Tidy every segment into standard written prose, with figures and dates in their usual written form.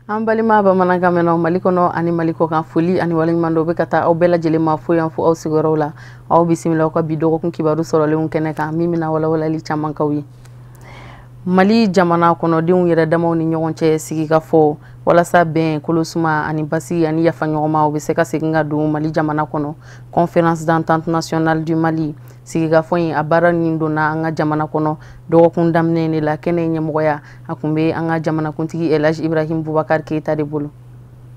An balima bamanankan mɛnnaw Mali kɔnɔ ani Mali kɔkan, foli ani waleɲuman dɔw bɛ ka taa aw bɛɛ lajɛlen ma fo yan fo aw sigiyɔrɔw la. Aw bisimila aw ka bi dɔgɔkun kibaru sɔrɔlenw kɛnɛ kan min bɛna walawalali caman k'aw ye. Mali jamana kɔnɔdenw yɛrɛ damaw ni ɲɔgɔn cɛ sigikafɔ walasa bɛn, kolosuma ani basigi ani yafaɲɔgɔnma o bɛ se ka segin ka don Mali jamana kɔnɔ. Conférence d'entente nationale du Mali sigikafɔ in a baara nin donna an ka jamana kɔnɔ dɔgɔkun daminɛ de la. Kɛnɛ ɲɛmɔgɔya a kun bɛ an ka jamanakuntigi El Hadj Ibrahim Boubacar Keita de bolo.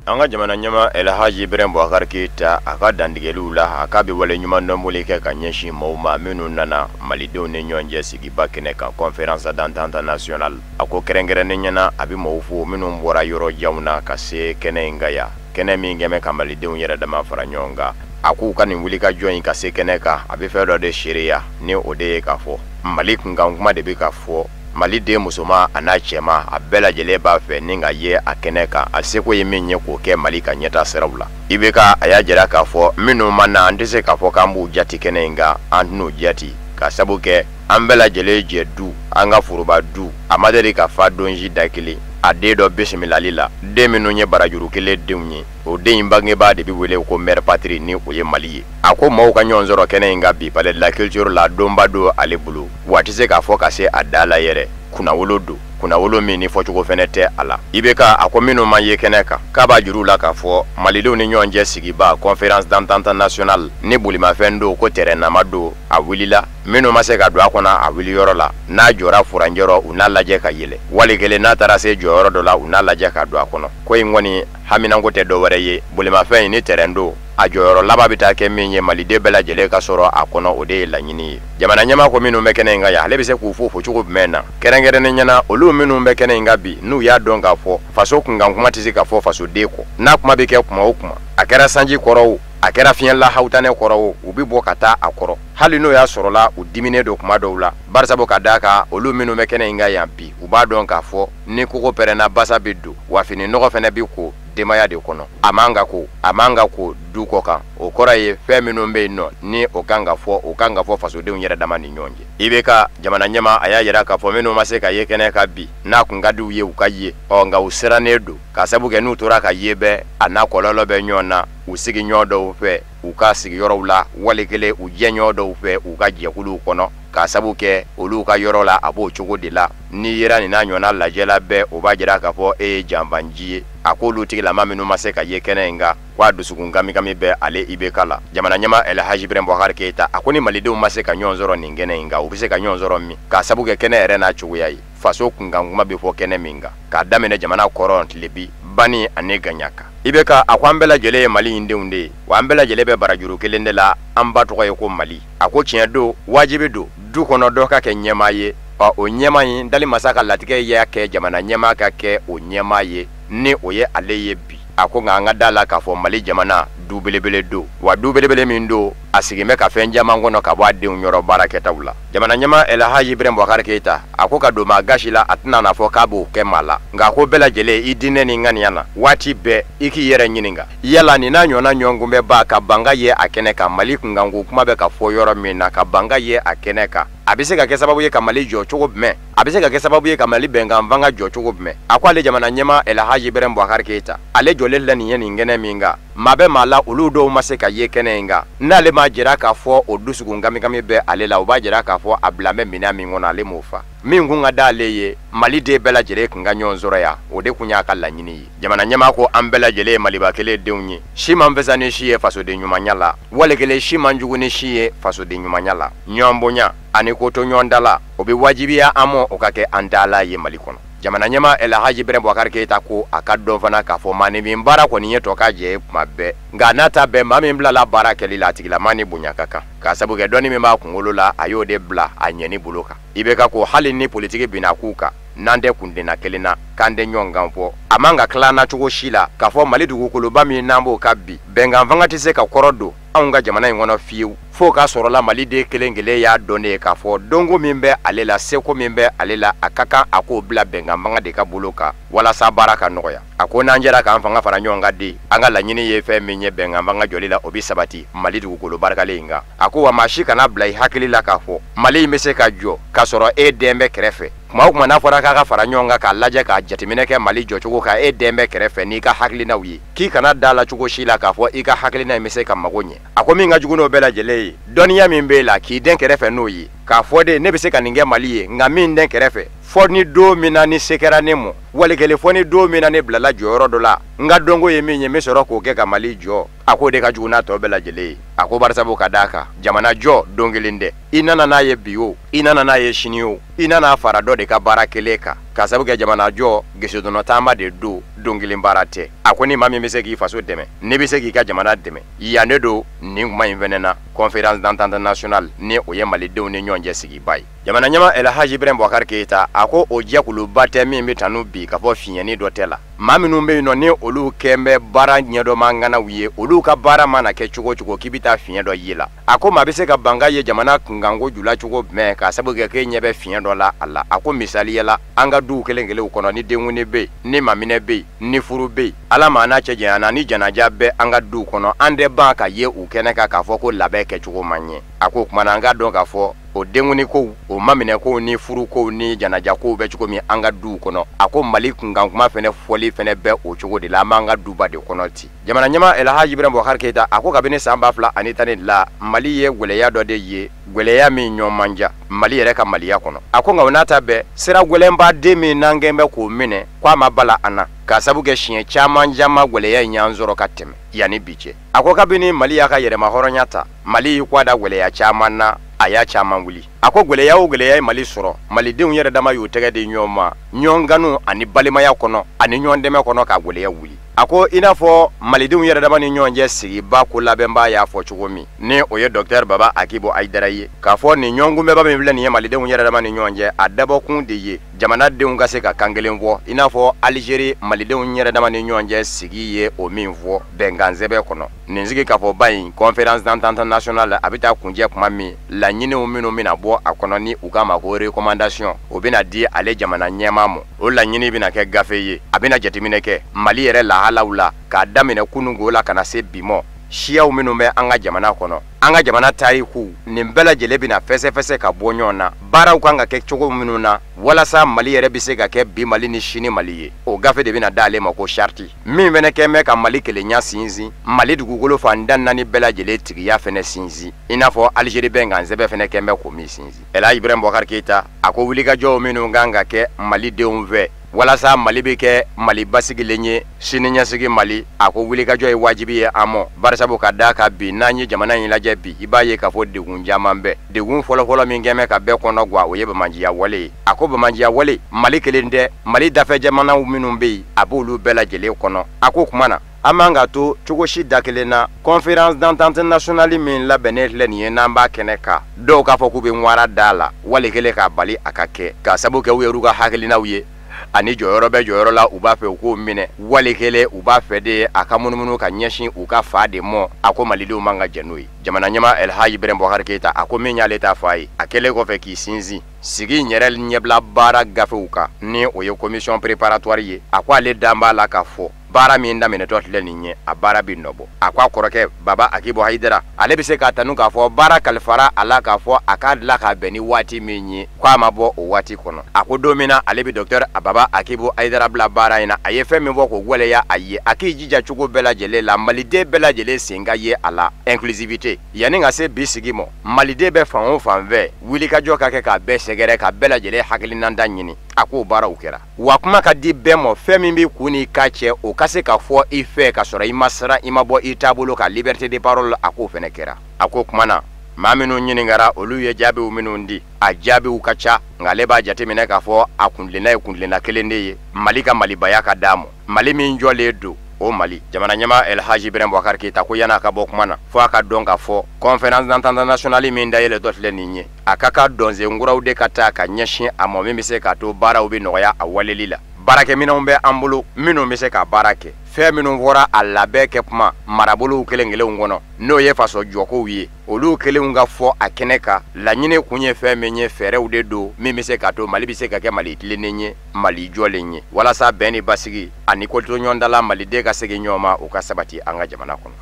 An ka jamana ɲɛmaa El Hadj Ibrahim Boubacar Keita a ka dantigɛliw la, a k'a bɛ wale ɲuman dɔnboli kɛ ka ɲɛsin maaw ma minnu nana malidenw ni ɲɔgɔn cɛ sigiba kɛnɛ kan, conférence d'entente nationale. A ko kɛrɛnkɛrɛnnen ɲɛna a bɛ maaw fo minnu bɔra yɔrɔ janw na ka se kɛnɛ in kan yan, kɛnɛ min kɛmɛ ka malidenw yɛrɛ dama fara ɲɔgɔn kan. A k'u ka nin wulikajɔ in ka se kɛnɛ kan, a bɛ fɛn dɔ de seereya ni o de ye k'a fɔ Mali kunkan kuma de bɛ ka fɔ. Mali den musoman a n'a cɛman a bɛɛ lajɛlen b'a fɛ ni ka ye a kɛnɛ kan, a seko ye min ye k'o kɛ Mali ka ɲɛta siraw la. IBK a y'a jira k'a fɔ minnu ma na, an tɛ se k'a fɔ k'an b'u jate kɛnɛ in kan, an tɛn'u jate ka sabu kɛ an bɛɛ lajɛlen jɛ du, an ka foroba du a ma deli ka fa donsi da kelen a den dɔ bisimilali la. Den minnu ye barajuru kelen denw ye, o den in bangebaa de bɛ wele ko mère patrie ni o ye Mali ye. A ko maaw ka ɲɔgɔn sɔrɔ kɛnɛ in kan bi palais de la culture la, donba don ale bolo, wa a tɛ se k'a fɔ ka se a da la yɛrɛ. Kunnawolo don, kunnawolo min ni fɔcogo fɛnɛ tɛ a la. IBK a ko minnu ma ye kɛnɛ kan, k'a b'a juru la k'a fɔ malidenw ni ɲɔgɔn cɛ sigiba conférence d'entente nationale ni bolimafɛn don ko tɛrɛnama don, a wulila. Minnu ma se ka don a kɔnɔ a wuli yɔrɔ la, n'a jɔra furancɛ rɔ u n'a lajɛ ka yɛlɛ, wali kelen n'a taara se jɔyɔrɔ dɔ la u n'a lajɛ ka don a kɔnɔ. Ko in kɔni haminanko tɛ dɔwɛrɛ ye, bolimafɛn in ni tɛrɛn don, a jɔyɔrɔ laban bɛ taa kɛ min ye maliden bɛɛ lajɛlen ka sɔrɔ a kɔnɔ, o de ye laɲini ye. Jamana ɲɛmaa ko minnu bɛ kɛnɛ in kan yan, ale bɛ se k'u fo cogo jumɛn na? Kɛrɛnkɛrɛnnen ɲɛna olu minnu bɛ kɛnɛ in kan bi, n'u y'a dɔn k'a fɔ faso kunkan kuma tɛ se ka fɔ fasoden kɔ. N'a kuma bɛ kɛ kuma o kuma, a kɛra sanji kɔrɔ o, a kɛra fiɲɛ lahawutanɛ kɔrɔ o, u bɛ bɔ ka taa a kɔrɔ, hali n'o y'a sɔrɔla u diminen don kuma dɔw la. Barisabu ka d'a kan olu minnu bɛ kɛnɛ in kan yan bi, u b'a dɔn k'a fɔ ni kogo pɛrɛnna basa bɛ don, wa fini nɔgɔ fɛnɛ bɛ ko denbaya de kɔnɔ. A man ka ko, a man ka ko du kɔ kan. O kɔrɔ ye fɛn minnu bɛ yen nɔ ni o kan ka fɔ, o kan ka fɔ fasodenw yɛrɛ dama ni ɲɔgɔn cɛ. IBK jamana ɲɛmaa a y'a jira k'a fɔ minnu ma se ka ye kɛnɛ kan bi, n'a kun ka di u ye u ka ye, ɔ nka u sirannen don ka sabu kɛ n'u tora ka ye bɛɛ a n'a kɔlɔlɔ bɛ ɲɔgɔn na u sigiɲɔgɔn dɔw fɛ u ka sigiyɔrɔw la, wali kelen u jɛɲɔgɔn dɔw fɛ u ka jɛkuluw kɔnɔ, ka sabu kɛ olu ka yɔrɔ la a b'o cogo de la. N'i yera nin n'a ɲɔgɔnna lajɛ la bɛɛ, o b'a jira k'a fɔ e ye janfanji ye. A k'olu tigilama minnu ma se ka ye kɛnɛ in kan, k'a dusukun kamikami bɛ ale IBK la. Jamana ɲɛmaa El Hadj Ibrahim Boubacar Keita a ko ni malidenw ma se ka ɲɔgɔn sɔrɔ nin kɛnɛ in kan, u bɛ se ka ɲɔgɔn sɔrɔ min, k'a sabu kɛ kɛnɛ yɛrɛ n'a cogoya ye, faso kunkan kuma bɛ fɔ kɛnɛ min kan, k'a daminɛ jamana kɔrɔn, tilebi, bani ani gaɲaka. IBK a ko an bɛɛ lajɛlen ye Mali in denw de ye, wa an bɛɛ lajɛlen bɛ barajuru kelen de la, an ba tɔgɔ ye ko Mali. A ko tiɲɛ don, wajibi don du kɔnɔ dɔ ka kɛ ɲɛmaa ye, ɔ o ɲɛmaa in dali masa ka latigɛ y'a kɛ jamana ɲɛmaa ka kɛ o ɲɛmaa ye, ni o ye ale ye bi. A ko nka an ka da la k'a fɔ Mali jamana du belebele don, wa du belebele min don, a sigin bɛ ka fɛn caman kɔnɔ ka bɔ a denw yɔrɔ baarakɛtaw la. Jamana ɲɛmaa El Hadj Ibrahim Boubacar Keita a ko ka don maa gasi la, a tɛna n'a fɔ k'a b'o kɛ maa la, nka a ko bɛɛ lajɛlen i diinɛ ni ŋaniya na waati bɛɛ i k'i yɛrɛ ɲininka yala nin n'a ɲɔgɔnna ɲɔgɔnkunbɛnba ka ban ka ye a kɛnɛ kan, Mali kunkanko kuma bɛ ka fɔ yɔrɔ min na, ka ban ka ye a kɛnɛ kan, a bɛ se ka kɛ sababu ye ka Mali jɔ cogo jumɛn? A bɛ se ka kɛ sababu ye ka Mali bɛnkan fanga jɔ cogo jumɛn? A ko ale jamana ɲɛmaa El Hadj Ibrahim Boubacar Keita ale jɔlen filɛ nin ye nin kɛnɛ min kan, maa bɛ maa la olu dɔw ma se ka ye kɛnɛ in kan, n'ale m'a jira k'a fɔ o dusukun kamikami bɛ ale la, o b'a jira k'a fɔ a bila bɛ minɛn min kɔnɔ ale m'o fa. Min kun ka d'ale ye, Mali den bɛɛ lajɛlen kun ka ɲɔgɔn sɔrɔ yan, o de kun y'a ka laɲini ye. Jamana ɲɛmaa ko an bɛɛ lajɛlen ye Maliba kelen denw ye, si man fisa ni si ye fasoden ɲumanya la, wali kelen si man jugu ni si ye fasoden ɲumanya la. Ɲɔgɔn bonya ani ko to ɲɔgɔn da la, o bɛ wajibiya an ma o ka kɛ an da la ye Mali kɔnɔ. Jamana ɲɛmaa El Hadj Ibrahim Boubacar Keita ko a ka dɔn fana k'a fɔ maaninfin baara kɔni ye tɔ ka jɛ ye kuma bɛɛ, nka n'a ta bɛɛ maa min bilala baara kɛli la, a tigilama ni bonya ka kan, k'a sabu kɛ dɔnni min b'a kunkolo la, a y'o de bila a ɲɛni bolo kan. IBK ko hali ni politiki binna k'u kan, n'an tɛ kundenna kelen na, k'an tɛ ɲɔgɔn kan fɔ, a man ka tila an na cogo si la k'a fɔ Mali dugukoloba min n'an b'o kan bi, bɛnkan fanga tɛ se ka kɔrɔ don anw ka jamana in kɔnɔ fiyewu fo k'a sɔrɔla maliden kelen kelen y'a dɔn de ye k'a fɔ donko min bɛ ale la, seko min bɛ ale la, a ka kan a k'o bila bɛnkan fanga de ka bolo kan walasa baara ka nɔgɔya. A ko n'an jɛra k'an fanga fara ɲɔgɔn kan de, an ka laɲini ye fɛn min ye bɛnkan fanga jɔli la, o bɛ sabati Mali dugukolo barikalen in kan. A ko wa maa si kana bila i hakili la k'a fɔ Mali in bɛ se ka jɔ k'a sɔrɔ e den bɛ kɛrɛfɛ. Kuma o kuma n'a fɔra k'a ka fara ɲɔgɔn kan k'a lajɛ k'a jateminɛ kɛ Mali jɔcogo kan, e den bɛ kɛrɛfɛ n'i ka hakilinaw ye, k'i kana da la cogo si la k'a fɔ i ka hakilina in bɛ se ka mago ɲɛ. A ko min ka jugu n'o bɛɛ lajɛlen ye, dɔnniya min b'e la k'i den kɛrɛfɛ n'o ye, k'a fɔ de ne bɛ se ka nin kɛ Mali ye, nka min den kɛrɛfɛ, fɔ ni don min na ni se kɛra ne mɔ, wali kelen fɔ ni don min na ne bilala jɔyɔrɔ dɔ la, n ka dɔnko ye min ye, n bɛ sɔrɔ k'o kɛ ka Mali jɔ. A k'o de ka jugu n'a tɔ bɛɛ lajɛlen ye. A ko barisabu ka d'a kan, jamana jɔ don kelen tɛ, i nana n'a ye bi o, i nana n'a ye sini o, i nana fara dɔ de ka baara kelen kan, ka sabu kɛ jamana jɔ gesedɔnɔ taama de don, don kelen baara tɛ. A ko ni maa min bɛ se k'i faso dɛmɛ, n'i bɛ se k'i ka jamana dɛmɛ, yan de don nin kuma in fɛnɛ na, conférence d'entente nationale ni o ye malidenw ni ɲɔgɔn cɛ sigiba ye. Jamana ɲɛmaa Elhaji Ibrahim Boubacar Keita, a ko o jɛkuluba tɛ min bɛ tanu bi k'a fɔ fiɲɛni dɔ tɛ la. Maa minnu bɛ yen nɔ ni olu kɛn bɛ baara ɲɛdɔnma ŋanaw ye, olu ka baara mana kɛ cogo o cogo k'i bɛ taa fiɲɛ dɔ ye la. A ko maa bɛ se ka banka ye jamana kunkanko jula cogo jumɛn k'a sababu kɛ k'e ɲɛ bɛ fiɲɛ dɔ la a la. A ko misaliya la, an ka duw kelen kelenw kɔnɔ, ni denkundi bɛ yen, ni maminɛ bɛ yen, ni furu bɛ yen, Ala ma n'a cɛ janyana, ni janaja bɛ an ka duw kɔnɔ, an tɛ ban ka ye u kɛnɛ kan k'a fɔ ko labɛn kɛcogo man ɲɛ. A ko o tuma na an k'a dɔn k'a fɔ o denkundi kow, o maminɛ kow ni furu kow ni janaja kow bɛ cogo min an ka duw kɔnɔ, a ko Mali kunkan kuma fɛnɛ fɔli fɛnɛ bɛ o cogo de la, an b'an ka duba de kɔnɔ ten. Jamana ɲɛmaa Elhaji Ibrahim Boubacar Keita, a ko kabini san 2012 Mali ye gwɛlɛya dɔ de ye, gwɛlɛya min ɲɔ man ja Mali yɛrɛ ka maliya kɔnɔ. A ko nka o n'a ta bɛɛ, sira gwɛlɛnba den min n'an kɛn bɛ k'o minɛ, k'a ma bala an na, k'a sabu kɛ siɲɛ caman caman gwɛlɛya in y'an sɔrɔ ka tɛmɛ yanni bi cɛ. A ko kabini Mali y'a ka yɛrɛma hɔrɔnya ta, Mali y'i kɔ da gwɛlɛya caman na, a y'a caman wuli. A ko gwɛlɛya o gwɛlɛya ye Mali sɔrɔ, malidenw yɛrɛ dama y'u tɛgɛ di ɲɔgɔn ma ɲɔgɔn kanu ani balimaya kɔnɔ ani ɲɔgɔn dɛmɛ kɔnɔ ka gwɛlɛya wuli. A ko i n'a fɔ malidenw yɛrɛ dama ni ɲɔgɔn cɛ sigiba ko labɛnbaa y'a fɔ cogo min, ni o ye docteur Baba Akibo Ayidara ye, k'a fɔ nin ɲɔgɔnkunbɛnba min filɛ nin ye malidenw yɛrɛ dama ni ɲɔgɔn cɛ, a dabɔkun de ye jamanadenw ka se ka kan kelen fɔ, i n'a fɔ Algérie malidenw yɛrɛ dama ni ɲɔgɔn cɛ sigi ye o min fɔ bɛnkan sɛbɛn kɔnɔ. Nin sigi kafɔba in, conférence d'entente nationale, a bɛ taa kuncɛ kuma min, laɲiniw minnu bɛna bɔ a kɔnɔ ni u k'a ma ko recommandation, o bɛna di ale jamana ɲɛmaa ma. O laɲini bɛna kɛ gafe ye, a bɛna jateminɛ kɛ Mali yɛrɛ lahalaw la k'a daminɛ kununko la ka na se bi mɔ, siyaw minnu bɛ an ka jamana kɔnɔ, an ka jamana tariku, nin bɛɛ lajɛlen bɛna fɛsɛfɛsɛ ka bɔ ɲɔgɔn na, baaraw kan ka kɛ cogo minnu na walasa Mali yɛrɛ bɛ se ka kɛ bi Mali ni sini Mali ye. O gafe de bɛna d'ale ma ko charte, min fɛnɛ kɛn bɛ ka Mali kelenya sinsin, Mali dugukolo fan tan naani bɛɛ lajɛlen tigiya fɛnɛ sinsin, i n'a fɔ Algérie bɛnkan sɛbɛn fɛnɛ kɛn bɛ k'o min sinsin. Elhaji Ibrahim Boubacar Keita, a ko wulikajɔw minnu kan ka kɛ malidenw fɛ walasa Mali bɛ kɛ Mali basigilen ye, sini ɲɛsigi Mali, a ko wulikajɔ ye wajibi ye an mɔ, barisabu ka d'a kan bi n'an ye jamana in lajɛ bi, i b'a ye k'a fɔ degun caman bɛ. Degun fɔlɔfɔlɔ min kɛn bɛ ka bɛɛ kɔnɔ gwa, o ye bamanciya wale ye. A ko bamanciya wale Mali kelen tɛ, Mali dafɛ jamanaw minnu bɛ yen, a b'olu bɛɛ lajɛlen kɔnɔ. A ko kuma na, an man ka to cogo si da kelen na, conférence d'entente nationale min labɛnnen filɛ nin ye, n'an b'a kɛnɛ kan, dɔw k'a fɔ k'u bɛ ŋwara da la, wali kelen k'a bali a ka kɛ, k'a sabu kɛ u yɛrɛw ka hakilinaw ye ani jɔyɔrɔ bɛ jɔyɔrɔ la, u b'a fɛ u k'o minɛ, wali kelen u b'a fɛ de a ka munumunu ka ɲɛsin u ka fa de mɔ. A ko malidenw man ka jɛn n'o ye. Jamana ɲɛmaa Elhaji Ibrahim Boubacar Keita, a ko min y'ale ta fa ye, a kɛlen kɔfɛ k'i sinsin sigi yɛrɛ ɲɛbila baara gafew kan, ni o ye commission préparatoire ye, a ko ale dan b'a la k'a fɔ baara min daminɛtɔ filɛ nin ye, a baara bɛ nɔbɔ. A ko a kɔrɔkɛ Baba Akibo Hayidara, ale bɛ se k'a tanu k'a fɔ baara kalifara a la k'a fɔ a k'a dilan k'a bɛn ni waati min ye, k'a ma bɔ o waati kɔnɔ. A ko don min na ale bɛ docteur Baba Akibo Hayidara bila baara in na, a ye fɛn min fɔ k'o gwɛlɛya a ye, a k'i jija cogo bɛɛ lajɛlen la maliden bɛɛ lajɛlen sen ka ye a la, inclusivité. Yanni ka se bi sigi mɔ, maliden bɛ fan o fan fɛ, wulikajɔ ka kɛ k'a bɛɛ sɛgɛrɛ, ka bɛɛ lajɛlen hakilinata ɲini. A k'o baaraw kɛra, wa kuma ka di bɛɛ mɔ, fɛn min b'i kun n'i ka cɛ, o ka se ka fɔ i fɛ ka sɔrɔ i ma siran, i ma bɔ i taabolo kan, liberté de parole, a k'o fɛnɛ kɛra. A ko kuma na, maa minnu ɲininkara, olu ye jaabiw minnu di, a jaabiw ka ca, nka ale b'a jateminɛ k'a fɔ a kuntilenna ye kuntilenna kelen de ye, Mali ka malibaya ka d'a ma, Mali min jɔlen don, o Mali. Jamana ɲɛmaa Elhaji Ibrahim Boubacar Keita ko yan'a ka bɔ kuma na, fo a ka dɔn k'a fɔ conférence d'entente nationale min dayɛlɛtɔ filɛ nin ye, a ka kan dɔnsenkuraw de ka taa ka ɲɛsin a ma, min bɛ se k'a to baaraw bɛ nɔgɔya a waleli la. Baarakɛminɛnw bɛ an bolo minnu bɛ se ka baara kɛ, Fɛn minnu fɔra a labɛn kɛ kuma marabolow kelen kelenw kɔnɔ, n'o ye faso jɔkow ye, olu kelenw ka fɔ a kɛnɛ kan. Laɲini kun ye fɛn min ye, fɛɛrɛw de don min bɛ se k'a to Mali bɛ se ka kɛ Mali tilennen ye, Mali jɔlen ye, walasa bɛn ni basigi ani kotoɲɔgɔndala maliden ka segin ɲɔgɔn ma, o ka sabati an ka jamana kɔnɔ.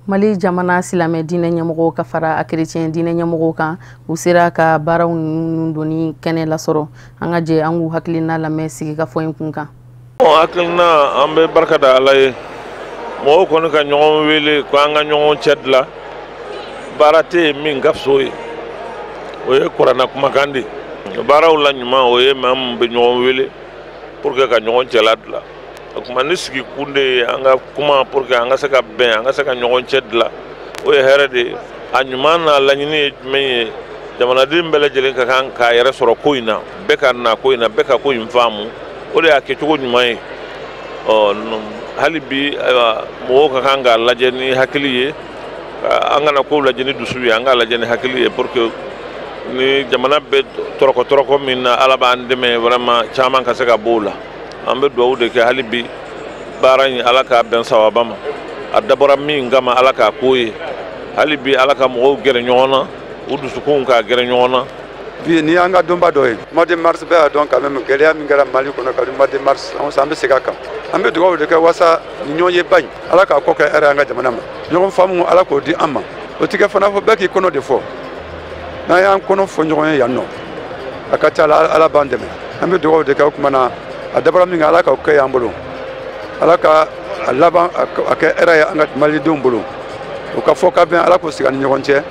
Mali jamana silamɛ diinɛ ɲɛmɔgɔw ka fara a kerecɛn diinɛ ɲɛmɔgɔw kan, u sera ka baaraw ninnu donni kɛnɛ lasɔrɔ. An ka jɛ an k'u hakilina lamɛn sigikafɔ in kun kan. Bon, hakilina, an bɛ barika da Ala ye. Mɔgɔw kɔni ka ɲɔgɔn wele ko an ka ɲɔgɔn cɛ dilan, baara tɛ yen min ka fisa o ye. O ye kuranna kumakan de ye. Baaraw la ɲuman, o ye maa min bɛ ɲɔgɔn wele pour que ka ɲɔgɔn cɛla dilan. O tuma ni sigi kun de ye an ka kuma pour que an ka se ka bɛn, an ka se ka ɲɔgɔn cɛ dilan, o ye hɛrɛ de ye. A ɲuman n'a laɲini ye jumɛn ye? Jamanaden bɛɛ lajɛlen ka kan k'a yɛrɛ sɔrɔ ko in na, bɛɛ ka na ko in na, bɛɛ ka ko in faamu, o de y'a kɛcogo ɲuman ye. Ɔ hali bi, ayiwa, mɔgɔw ka kan k'a lajɛ ni hakili ye. An kana kow lajɛ ni dusu ye, an k'a lajɛ ni hakili ye, pour que ni jamana bɛ tɔrɔkɔ tɔrɔkɔ min na, Ala b'an dɛmɛ vraiment, caman ka se ka bɔ o la. An bɛ dugawu de kɛ hali bi, baara in, Ala k'a bɛn sawaba ma. A dabɔra min kama, Ala k'a ko ye. Hali bi, Ala ka mɔgɔw gɛrɛ ɲɔgɔn na, u dusukunw k'a gɛrɛ ɲɔgɔn na. Bi ni y'an ka donba dɔ ye, mois de mars, bɛɛ y'a dɔn quand même gɛlɛya min kɛra Mali kɔnɔ kabini mois de mars. An an bɛ segin a kan, an bɛ dugawu de kɛ walasa ni ɲɔgɔn ye ba in, Ala k'a kɔ kɛ hɛrɛ an ka jamana ma. Ɲɔgɔn faamu, Ala k'o di an ma. O tɛ kɛ fana fɔ bɛɛ k'i kɔnɔ de fɔ. N'an y'an kɔnɔ fɔ ɲɔgɔn ye yan nɔ, a ka ca la, Ala b'an dɛmɛ. An bɛ dugawu de kɛ. O tuma na, a dabɔra min kɛ, Ala k'o kɛ y'an bolo. Ala ka a laban a kɛ hɛrɛ ye an ka malidenw bolo. O ka fɔ ka bɛn, Ala k'o sigi an ni ɲɔgɔn cɛ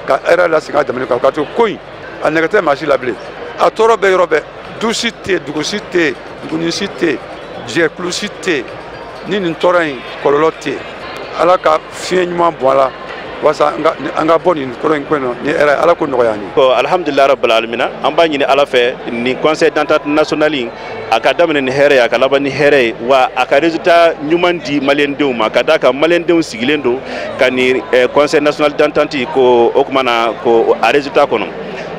ka hɛrɛ lasigi an jamana kan, ka to ko in a nɛgɛ tɛ maa si la bilen. A tɔɔrɔ bɛ yɔrɔ bɛɛ, du si tɛ yen, dugu si tɛ yen, duguni si tɛ yen, jɛkulu si tɛ yen ni nin tɔɔrɔ in kɔlɔlɔ tɛ yen. Ala ka fiɲɛ ɲuman bɔn a la walasa an ka bɔ nin kɔrɔ in ko in na ni hɛrɛ. Ala ko nɔgɔya an ye. Ko alhamdulilah rabbil alamina. An b'a ɲini Ala fɛ, nin conseil d'entente national in, a ka daminɛ ni hɛrɛ ye, a ka laban ni hɛrɛ ye, wa a ka résultat ɲuman di maliyɛndenw ma, ka d'a kan maliyɛndenw sigilen don ka nin conseil national d'entente ko o tuma na ko a résultat kɔnɔ.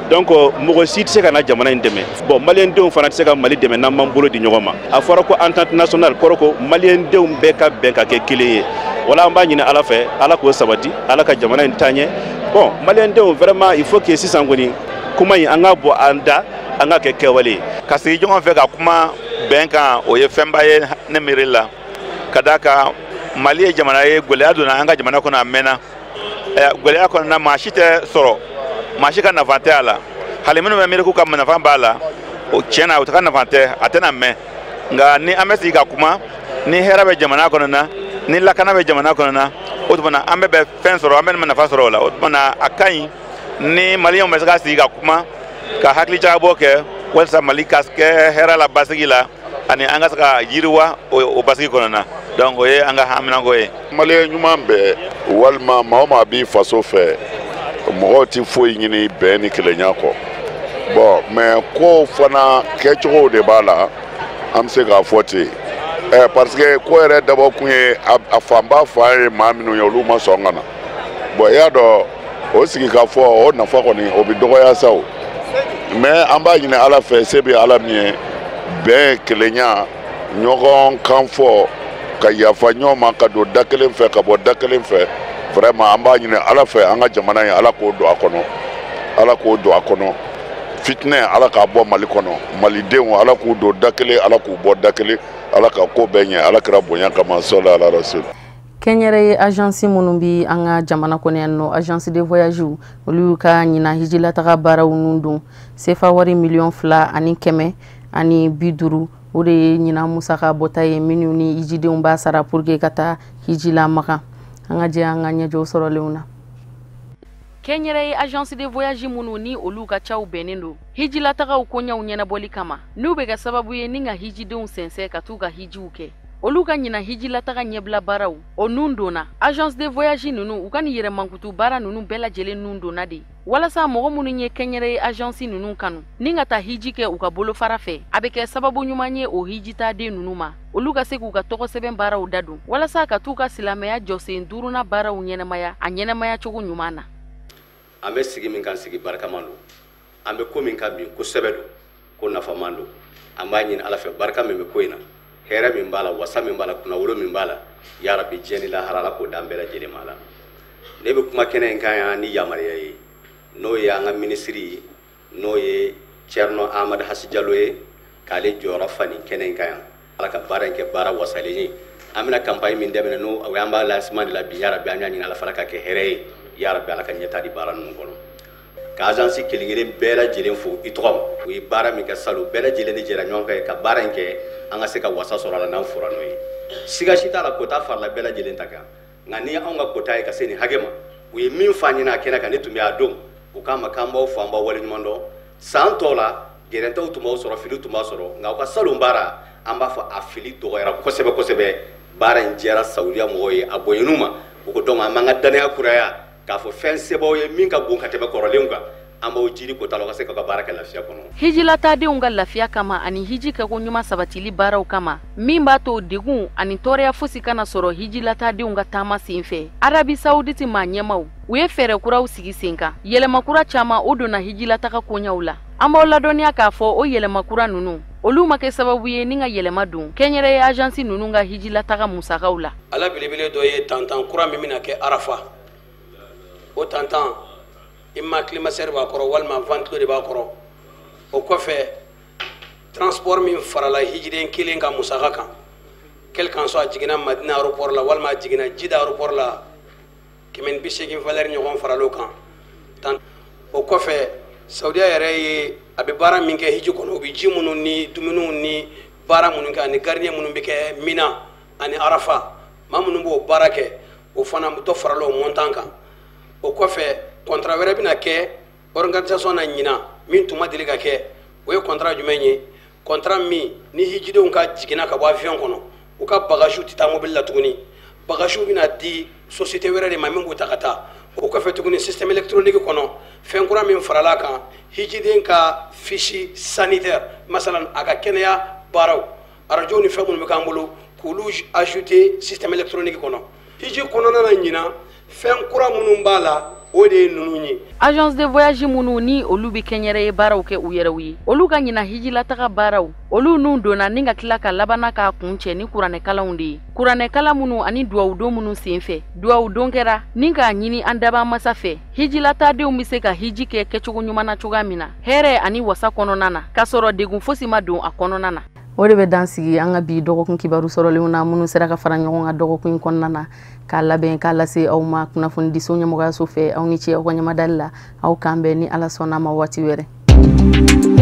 Donc mɔgɔ si tɛ se ka na jamana in dɛmɛ. Bon, maliyɛndenw fana tɛ se ka Mali dɛmɛ n'an m'an bolo di ɲɔgɔn ma. A fɔra ko entente nationale kɔrɔ ko maliyɛndenw bɛɛ ka bɛn ka kɛ kelen ye. Wala an b'a ɲini Ala fɛ, Ala k'o sabati, Ala ka jamana in taa ɲɛ. Bon, maliyɛndenw, vraiment, il faut que sisan kɔni kuma in, an ka bɔ an da, an ka kɛ kɛwale ye. Ka sigi ɲɔgɔn fɛ ka kuma bɛn kan, o ye fɛnba ye ne miiri la, ka d'a kan Mali ye jamana ye, gɛlɛya donna an ka jamana kɔnɔ a mɛnna. Gɛlɛya kɔnɔna, maa si tɛ sɔrɔ, maa si ka nafa tɛ a la. Hali minnu bɛ miiri k'u ka nafa b'a la, o tiɲɛ na, o ka nafa tɛ, a tɛna mɛn. Nka ni an bɛ sigi ka kuma, ni hɛrɛ bɛ jamana kɔnɔ na, ni lakana bɛ jamana kɔnɔ na, o tuma na an bɛɛ bɛ fɛn sɔrɔ, an bɛ nafa sɔrɔ o la. O tuma na, a ka ɲi ni maliyɛnw bɛ se ka sigi ka kuma, ka hakili jagabɔ kɛ walasa Mali ka kɛ hɛrɛ la, basigi la, ani an ka se ka yiriwa o basigi kɔnɔ na. Donc o ye an ka haminanko ye. Maliyɛn ɲuman bɛɛ, walima maa o maa b'i faso fɛ, mɔgɔw tɛ foyi ɲini bɛn ni kelenya kɔ. Bon, mais kow fana kɛcogow de b'a la, an bɛ se k'a fɔ ten parce que ko yɛrɛ dabɔ kun ye, a fanba fan ye maa minnu ye, olu ma sɔn ka na. Bon, i y'a dɔn, o sigi ka fɔ, o nafa kɔni, o bɛ dɔgɔya sa o. Mais an b'a ɲini Ala fɛ, se bɛ Ala min ye, bɛn, kelenya, ɲɔgɔn kan fɔ, ka yafa ɲɔgɔn ma, ka don da kelen fɛ, ka bɔ da kelen fɛ. Vraiment, an b'a ɲini Ala fɛ, an ka jamana in, Ala k'o don a kɔnɔ, Ala k'o don a kɔnɔ. Fitinɛ, Ala k'a bɔ Mali kɔnɔ. Malidenw, Ala k'u don da kelen, Ala k'u bɔ da kelen. Ala ka ko bɛɛ ɲɛ, Ala kɛra bonya kama, sɔli ala rasul. Kɛnyɛrɛye agence minnu bi an ka jamana kɔnɔ yan nɔ, agence de voyage, olu y'u ka ɲinan hijilataga baaraw nun don. Sefa wari 2,150, o de ye ɲinan musaka bɔta ye minnu ni hijidenw b'a sara pour que ka taa hiji la Makan. An ka jɛ an ka ɲɛjɔw sɔrɔlenw na. Kɛnyɛrɛye agence de voyage minnu ni olu ka caw bɛnnen don hijilatagaw koɲɛw ɲɛnabɔli kama, n'u bɛ kɛ sababu ye ni ka hijidenw sɛnsɛn ka t'u ka hijiw kɛ, olu ka ɲinan hijilataga ɲɛbila baaraw o nun donna. Agence de voyage ninnu, u ka nin yɛrɛ mankutu baara ninnu bɛɛ lajɛlen nun donna de walasa mɔgɔ minnu ye kɛnyɛrɛye agence ninnu kanu ni ka taa hiji kɛ u ka bolofara fɛ, a bɛ kɛ sababu ɲuman ye o hijitaden ninnu ma, olu ka se k'u ka tɔgɔ sɛbɛn baaraw dadon walasa ka t'u ka silamɛya jɔsen duurunan baaraw ɲɛnamaya a ɲɛnamaya cogo ɲuman na. An bɛ sigi min kan, sigi barikaman don. An bɛ ko min kan bi, ko sɛbɛ don, ko nafaman don. An b'a ɲini Ala fɛ, barika min bɛ ko in na. Hɛrɛ min b'a la, wasa min b'a la, kunnawolo min b'a la, yarabi diɲɛ ni lahara, Ala k'o d'an bɛɛ lajɛlen ma. La ne bɛ kuma kɛnɛ in kan yan ni yamaruya ye, n'o ye an ka minisiri, n'o ye Thierno Ahmad Hasi Jalo ye, k'ale jɔyɔrɔ fa nin kɛnɛ in kan yan. Ala ka baara in kɛ baara wasalen ye. An bɛna campagne min daminɛ, n'o o y'an b'a lancement de la bi, yarabi an y'a ɲini Ala fana ka kɛ hɛrɛ ye, yarabi Ala ka ɲɛtaa di baara ninnu kɔnɔ. Ka agence kelen kelen bɛɛ lajɛlen fo i tɔgɔ ma. U ye baara min kɛ salon, bɛɛ lajɛlen de jɛra ɲɔgɔn kan ka baara in kɛ, an ka se ka wasa sɔrɔ a la n'an fora n'o ye. Siga si t'a la, quota farala bɛɛ lajɛlen ta kan, nka ni anw ka quota ye ka se nin hakɛ ma, u ye min fɔ an ɲɛna a kɛnɛ kan, ne tun bɛ a don, u k'a ma k'an b'aw fo, an b'aw waleɲuman dɔn. San tɔw la, gɛrɛntɛw tun b'aw sɔrɔ, fili tun b'a sɔrɔ, nka aw ka salon baara, an b'a fɔ a fili dɔgɔyara kosɛbɛ kosɛbɛ. Baara in diyara Saudiya mɔgɔw ye, a bonyɛn'u ma. U ko donc an b'an ka danaya kuraya k'a fɔ fɛn sebaw ye min ka bon ka tɛmɛ kɔrɔlenw kan. An b'aw jiri quota la, aw ka se k'aw ka baara kɛ lafiya kɔnɔ. Hijilataadenw ka lafiya kama ani hiji kɛko ɲuman sabatili baaraw kama, min b'a to degun ani tɔɔrɔya fosi kana sɔrɔ hijilataadenw ka taama sen fɛ, Arabi Sawuditi maa ɲɛmaw, u ye fɛɛrɛ kuraw sigi sen kan. Yɛlɛma kura caman o donna hijilataga koɲaw la. An b'aw ladɔnniya k'a fɔ o yɛlɛma kura ninnu, olu ma kɛ sababu ye ni ka yɛlɛma don kɛnyɛrɛye agence ninnu ka hijilataga musakaw la. Ala belebele dɔ ye tantan kura min bɛna kɛ Arafa, o tantan i ma climatiseur b'a kɔrɔ walima ventilo de b'a kɔrɔ. O kɔfɛ, transport min farala hijiden kelen ka musaka kan, quel qu'en soit a jiginna Madina aéroport la walima a jiginna Jida aéroport la, 180 valeur ɲɔgɔn faral'o kan tan. O kɔfɛ, Saudiya yɛrɛ ye a bɛ baara min kɛ hiji kɔnɔ, u bɛ ji minnu ni dumuniw ni baara minnu kɛ ani gardien minnu bɛ kɛ Mina ani Arafa, maa minnu b'o baara kɛ, o fana dɔ farala o montant kan. O kɔfɛ, contrat wɛrɛ bɛna kɛ organisation na ɲinan min tun ma deli ka kɛ. O ye contrat jumɛn ye? Contrat min ni hijidenw ka jiginna ka bɔ avion kɔnɔ, u ka bagage tɛ taa mobili la tuguni, bagage bɛna di société wɛrɛ de ma min b'u ta ka taa. O kɔfɛ tuguni, système électronique kɔnɔ, fɛn kura min farala kan, hijiden ka fiche sanitaire, masalan a ka kɛnɛya baaraw, arajo ni fɛn minnu bɛ k'an bolo, k'olu ajouter système électronique kɔnɔ. Hiji kɔnɔna na ɲinan, fɛn kura minnu b'a la, o de ye ninnu ye. Agence de voyage minnu ni olu bɛ kɛnyɛrɛye baaraw kɛ u yɛrɛw ye, olu ka ɲina hijilataga baaraw, olu nun donna ni ka tila ka labanna k'a kun cɛ ni kuranɛkalanw de ye, kuranɛkala minnu ani duwawudon minnu sen fɛ, duwawudon kɛra ni k'a ɲini an daba masa fɛ hijilataadenw bɛ se ka hiji kɛ kɛcogo ɲuman na cogoya min na, hɛrɛ ani wasa kɔnɔna na, k'a sɔrɔ degun fosi ma don a kɔnɔna na. O de bɛ dan sigi an ka bi dɔgɔkun kibaru sɔrɔlenw na, minnu sera ka fara ɲɔgɔn kan dɔgɔkun in kɔnɔna na k'a labɛn k'a lase aw ma kunnafonidiso ɲɛmɔgɔyaso fɛ. Aw ni ce aw ka ɲɛmadali la. Aw k'an bɛn ni Ala sɔnna ma waati wɛrɛ.